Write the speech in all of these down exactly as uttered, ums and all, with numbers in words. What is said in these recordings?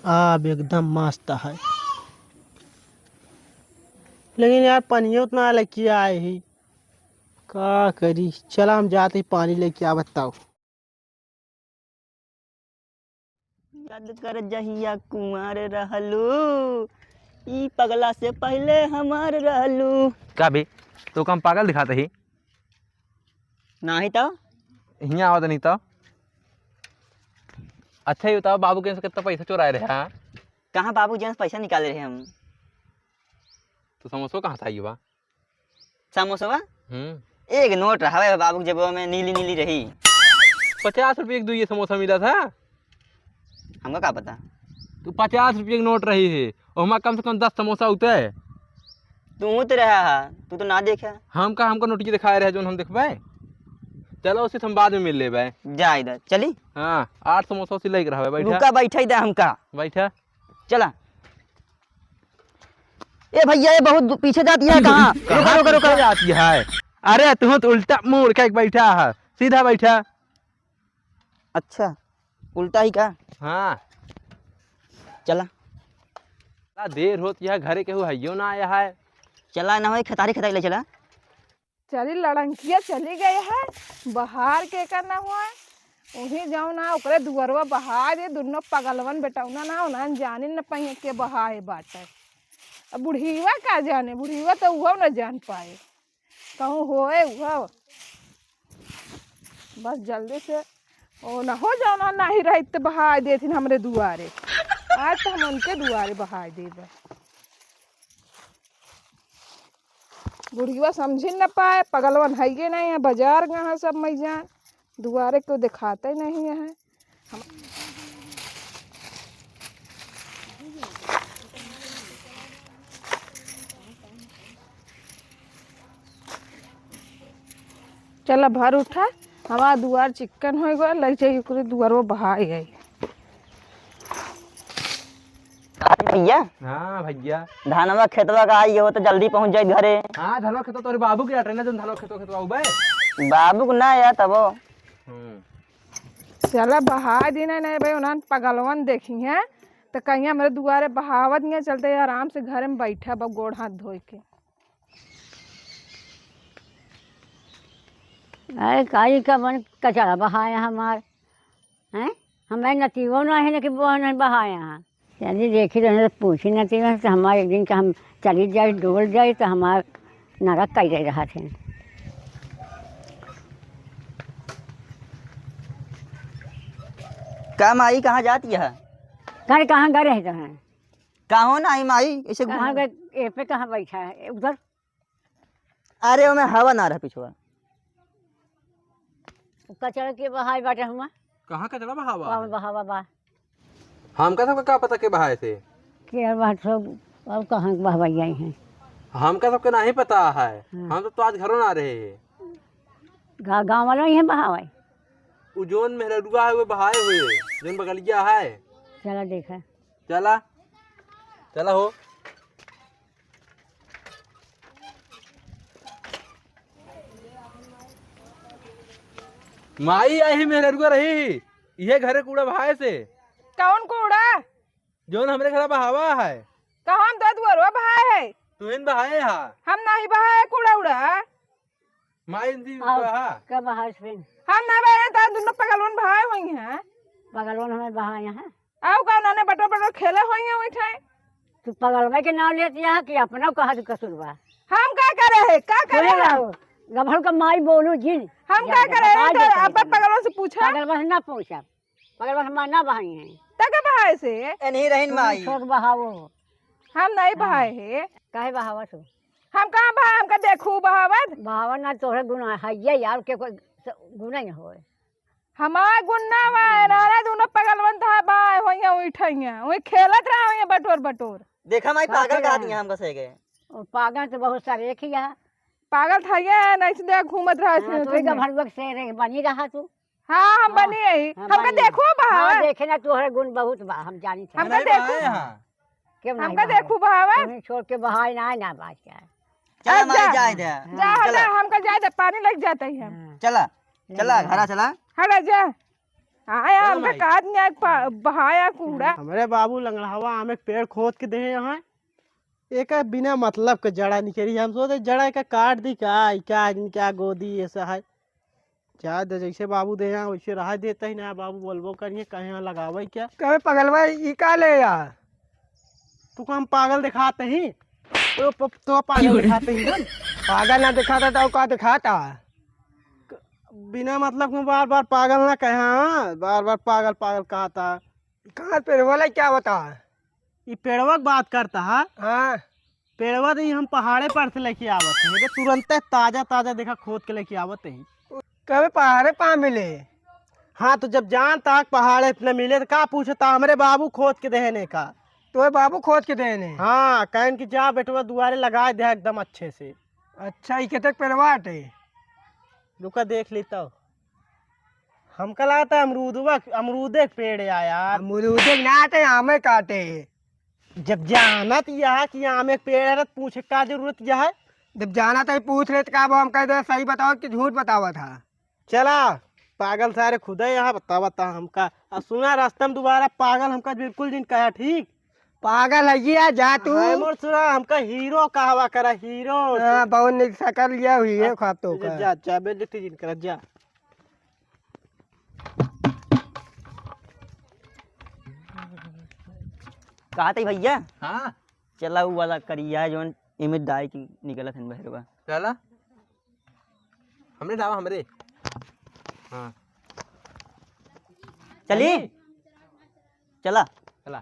आब एकदम मस्त है। लेकिन यार, पनियो उतना लेके आए ही, का करी? चला, हम जाते ही पानी लेके आवत ताऊ। याद कर जहिया कुंवर रहलू, ई पगला से पहिले हमार रहलू। का बे, तो हम पागल दिखाते ही? नाही तो। हियाँ आवत नहीं तो। अच्छा, ये बताओ, बाबू के से कितना पैसा चुराए रहे, हाँ? कहाँ बाबू जी से पैसा निकाले रहे हम? तो समोसो कहाँ था ये बा? समोसवा? हम्म। एक नोट रहा है बाबू के जेबवा में, नीली नीली रही। पचास रुपये के दुइये समोसा मिला था। हमका का पता? तू पचास रुपये के नोट रही है, और हमारा कम से कम दस समोसा होते है। तू तो रहा है, तू तो ना देखा। हम का, हमको नोटिया दिखाए रहे, जोन हम देखबे। चलो, उसे हम बाद में मिल लेबे। जा इधर, चली। हाँ, आठ समोसा उसे लेके रहबे, बैठा। रुका, बैठा इधर हमका। बैठा। चला। ए भैया, ये बहुत दू-, पीछे जाती है, कहाँ? कहाँ रोका, रोका, रोका। पीछे जाती है? अरे, तू तो उल्टा मुड़ के बैठा है, सीधा बैठा। अच्छा, उल्टा ही का? हाँ। चला। बड़ा देर होत यह, घरे केहू हइयो ना आया है। चला ना होई, खेतारी खेतारी ले चला। चली लड़ंकिया चली गई है, बहार के का ना हुआ है। उही जाओ ना, ओकरे दुअरवा बहार दे, दुनो पगलवन बेटौना ना, उन्हन जाने न पाइए के बहाए बाटे। अब बुढ़ीवा का जाने, बुढ़ीवा तो उहो न जान पाए। कहूँ होए उहो। बस जल्दी से ओ ना हो जाओ ना, नाही रहित त बहाय देथिन हमरे दुआरे। आज त हम उनके दुआरे बहाय देबे। बुढ़िया समझिन न पाए, पगलवन हइये नहीं है, बाजार गए हैं सब मइजान, दुआरे केहू देखाते नहीं है। हम चला भर उठा, हमार दुआर चिक्कन होइ गवा, लग जाई ओकरे दुआरो बहाई आई। भैया। हाँ भैया। धनवा खेतवा का आई हो तो जल्दी पहुँच जाई घरे। हाँ, धनवा खेतवा तोरे बाबू के अटरे ना, जौन धनवा खेतवा खेतवा उबे। बाबू के ना या तबो। हम्म। चला बहाई दीना नहीं भाई, उन्हन पगलवन देखी हैं तो कहीं हमरे दुआरे बहावत नहीं, चलते आराम से घरे में बैठा बा गोड़ हाथ धोए के। अरे काई का मन कचरा बहाया हमार, हैं? हमारे नतीबो ना है ना कि वो नहीं बहाया है। चली देखी तो पूछी नतीबा से हमारे एक दिन का हम चली जाए, डोल जाए तो हमार नरक कई रहे रहा थे। का माई कहाँ जाती है? कहाँ, कहाँ गए रहे तो हैं? कहाँ ना आई माई, ऐसे कहाँ घूम- गए? ए पे कहाँ बैठा है? उधर। अरे, ओमे हवा ना रहा पिछवा। कचरा के बहाई बाटे हुआ। कहाँ कचरा बहावा कहाँ है? बहावा बा? हमका सबके का पता के बहाए थे? के बात सब, अब कहाँ के बहवाई आई हैं? हमका सबके नहीं पता है। हाँ। हम तो, तो आज घरों ना रहे हैं। गा-, गाँव वाला ही है बहावे। उ जोन मेहररुआ है, वो बहाए हुए, जोन बगलिया है। चला देखा। चला, चला हो। माई, आई मेहररुआ रही, इहे घरे कूड़ा बहाए से। कौन कूड़ा? जौन हमरे घरा बहावा है। कहाँ हम तो दुअरवा बहाए है। तुहिन बहाए हा। हम नहीं बहाए कूड़ा उड़ा। माई इनकी आओ, बहा। का बहाए से? हम ना बहाए, तार दुनो पगलवन बहाए हुई हैं। पगलवन हमें बहाए हैं। आओ का उन्होंने बटोर बटोर खेले होइहैं उठे। तू पगलवा के नाम लेती है कि अपना कहा तू कसूर बा? हम का करे है, का करे तोरे है? आओ, गभर का माई बोलू जिन। हम या का करे है, बता दे तो तनी अपन मना। पगलवा से पूछा। पगलवा से ना पूछा, पगलवा से मना बहाई है। तक बहाए से? ए नहीं रहीन तू माई। छोट बहाओ। हम नहीं हाँ। बहाए है। काहे बहावा तू? हम कहाँ बहाए, हमका देखू बहावत? बहावा ना तोहरे गुनाह है ये यार, के कोई गुनाह नहीं होए। हमार गुन्ना बा, नाना दुनो पगलवन था बा, होइया उठइया, वही खेलत रहा होइया बटोर बटोर। देखा माई, का पागल खेला? कहा दिया हमका सही गए। ओ, पागल तो बहुत सारे एक ही है। पागल था ये, नहीं से देख घूमत रहा हाँ, से तो उठइया। इधर भड़ुआ के शेर है, बनी रहा तू। हाँ, हम हाँ, बनी यही। हाँ, हमका बनी। देखो बा। हाँ, देखे ना, तोहरे गुण बहुत बा, हम जानी थे। हमका अरे देखो। भाई, हाँ। क्यों नहीं हमका बहाए? देखू बहावे? तुम्हें छोड़ के बहाए ना, ना बात क्या है? चला अरे माई, जा। जाए दे। जा, चला। हटा, हमका जाए दे, पानी लग जाता ही हम। हाँ। चला, चला, चला। घरा चला। हटा जा। हाँ यार, चलो हमका भाई। काट नहीं आए पा-, बहाया कूड़ा। हमरे बाबू लंगड़ावा आमे के पेड़ खोद के देहे हैं। एक बिना मतलब के जड़ा निकरी, हम सोचे जड़ा का काट दी का, ई का आदमी क्या गोदी ऐसा है। जा दे, जैसे बाबू दे यहाँ वैसे रहा देता ही ना, बाबू बोलबो करिए कहीं यहाँ लगावे क्या। कबे पगलवा ई का ले यार? तू को हम पागल दिखाते ही? तो प-, तो पागल दिखाते ही हम? पागल ना दिखाता तो का दिखाता? बिना मतलब के बार बार पागल ना कहे, हाँ? बार बार पागल पागल कहता। कहाँ पेड़वा लाई क्या बता? ई पेड़वा के बात करता है? हाँ। पेड़वा तो ई हम पहाड़े पर से लेके आवत हैं, ये तुरंते ताजा ताजा देखा खोद के लेके आवत हैं। कबे पहाड़े पा मिले? हाँ, तो जब जान ताक पहाड़े पे न मिले तो का पूछता, हमरे बाबू खोद के देहे ने का। तोरे बाबू खोद के देहे ने? हाँ, कहन कि जा बेटवा दुआरे लगा दे एकदम अच्छे से। अच्छा, ई केतक पेड़वा आटे? रुका देख ली तो। हमका लागता अमरूदवा, अमरूदे के पेड़ है यार। अमरूदे के ना आटे, आमे काटे। जब जानत यह कि आमे के पेड़ है, तो पूछे का जरूरत यह है? जब जानत है, पूछ लेत का, वो हम कह दे, सही बताओ कि झूठ बतावत है? चला, पागल सारे खुदे यहाँ बता, बता हमका। अब सुना, रास्ता में दोबारा पागल हमका बिल्कुल जिन कहा, ठीक? पागल है ये, जा तू। हाय मोर सुना, हमका हीरो कहवा करा, हीरो। हाँ, बहुत निक शकल लिया हुई है, आ, ख्वाब तो का। जा, जा, बेइज्जती जिन करा, जा। कहा थे भैया? हाँ। चला उ वाला करिया जौन एमे डाई की निकलत हन बहरवा। चला। हमरे डावा हमरे। हाँ। चली? चली। चला। चला।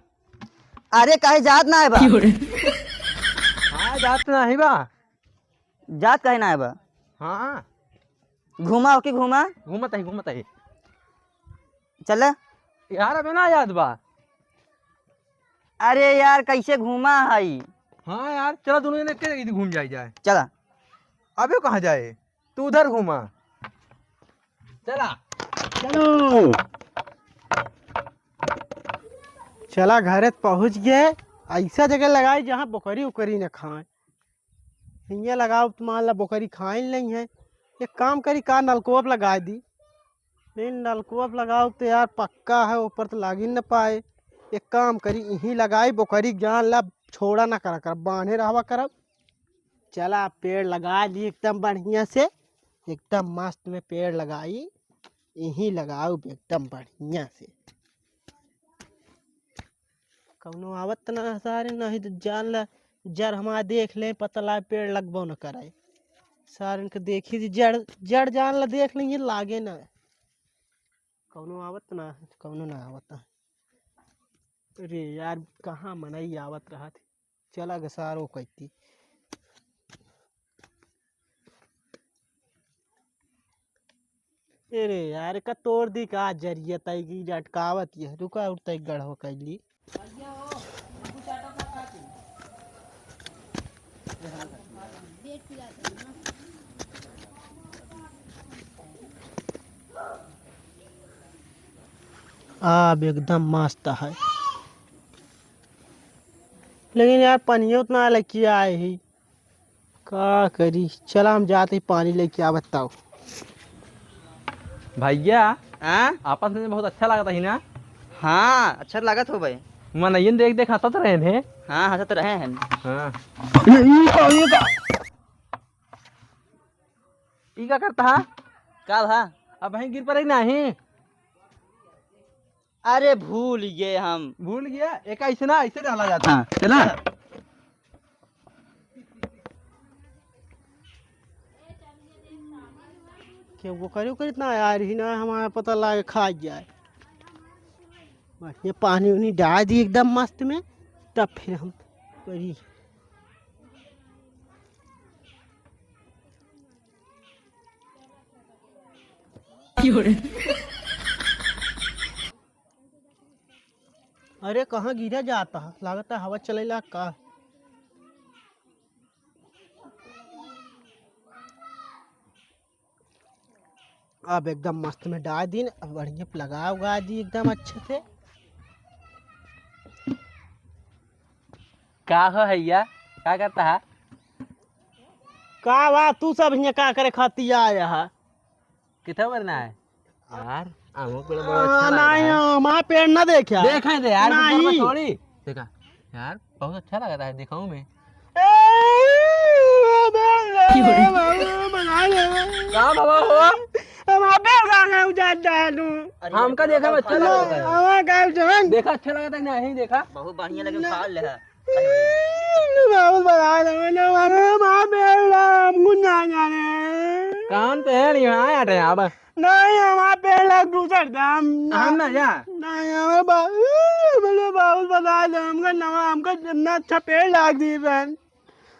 अरे काहे जात ना है बा? हाँ, जात ना है बा। जात काहे ना है बा? हाँ। घूमा ओके घूमा। घूमत है, घूमत है। चला। यार अबे ना याद बा। अरे यार कैसे घूमा है? हाँ यार, चला दोनों जने के इधर घूम जाए जाए। चला। अबे कहाँ जाए? तू उधर घूमा। चला। चलो। चला घरे त पहुँच गए। ऐसा जगह लगाई जहाँ बोकरी उकरी न खाए। हियाँ लगाओ तो मान ला बोकरी खाए नहीं है। एक काम करी का नलकोप लगाए दी। लेकिन नलकोप लगाओ तो यार पक्का है ऊपर तो लागी न पाए। एक काम करी यहीं लगाई बोकरी जान ला छोड़ा ना करा कर बांधे रहवा करब। चला, पेड़ लगा ली एकदम बढ़िया से, एकदम मस्त में पेड़ लगाई, यहीं लगाऊ एकदम बढ़िया से। कौनो आवत ना सारे, नहीं तो जान ला जर हमार देख ले, पता ला पेड़ लगबो न करे। सारन के देखी थी जड़, जड़ जान ला देख लेंगे, लागे ना। कौनो आवत ना, कौनो ना आवत। अरे यार, कहाँ मनई आवत रहत। चला ग सारो कैती। अरे यार, का तोड़ दी का जरिया तई की लटकावत ये। रुका उठता एक गढ़वा कैली। अब एकदम मस्त है। लेकिन यार, पनियो उतना लेके आए ही, का करी? चला, हम जाते ही पानी लेके आवत ताऊ। भैया, हाँ? आपस में बहुत अच्छा लगता ही ना? हाँ, अच्छा लागत हो भाई। मनइयन देख देख हंसत रहे थे। हाँ, हंसत रहे हैं। हाँ। ई का, ई का? ई का करता है? का भा? अब वहीं गिर पड़े नहीं। अरे भूल गए हम। भूल गया? एक ऐसे ना, ऐसे डाला जाता। हाँ, चला। के वो करे, करे इतना यार ही ना, हमारा पता लागे खा जाए। बढ़िया पानी उनी डाल दी एकदम मस्त में, तब फिर हम करी। अरे, कहाँ गिरा जाता है? लागता हवा चलेला का? अब एकदम मस्त में डाल दीन, अब बढ़िया लगा उगा दी एकदम अच्छे से। का हो हैया, का करता है? का बा, तू सब हियाँ का करे खातिर आया है? कितना बरना है? यार, आम का पेड़ बड़ा अच्छा लग रहा है। नहीं, हमारा पेड़ ना देखा। देखाई दे यार, नहीं। ऊपर में थोड़ी। देखा यार, बहुत अच्छा लग रहा है, दिखाऊं मैं। ए, बाबा, बाबा, बना ले। का बाबा हो? हमारा पेड़ कहाँ है, उजाड़ डालू। अरे हमका देखा में अच्छा लग रहा है। हमारा गाँव जवान। देखा अच्छा लगा था कि नहीं? देखा बहुत बढ़िया लगे, फाड़ ले है। बाबू बता दो ना, हमारे माँ बेटा, हम कुछ ना जाने। काम तो है नहीं, आया था यहाँ पर। नहीं, हमारा पेड़ लाग दूसर था, हम हम ना जा। नहीं, हमारे बा-, मेरे बाबू बता दो, हमका नवा, हमका इतना अच्छा पेड़ लाग दी बहन।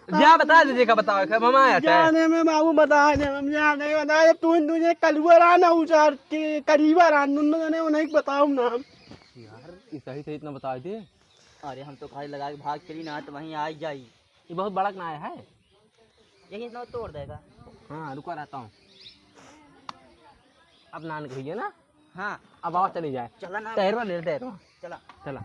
जा बता दीजिए का बताओ, कब हम आया था। जाने में बाबू बता दे, हम जाने बता दे, तू, तुझे कलुआ रहा ना उचार के, करीबा रहा, उन्होंने उन्हें बताऊँ ना हम। यार, ये सही सही इतना बता दे। अरे, हम तो खाली लगा के भाग चली ना, तो वहीं आ ही जाई। ये बहुत बड़क ना आया है। यही इतना तोड़ देगा। हाँ, रुका रहता हूँ। अब नान कहिए ना। हाँ। अब आवाज चली जाए। चला ना। टहरवा ले, टहरवा। चला। चला।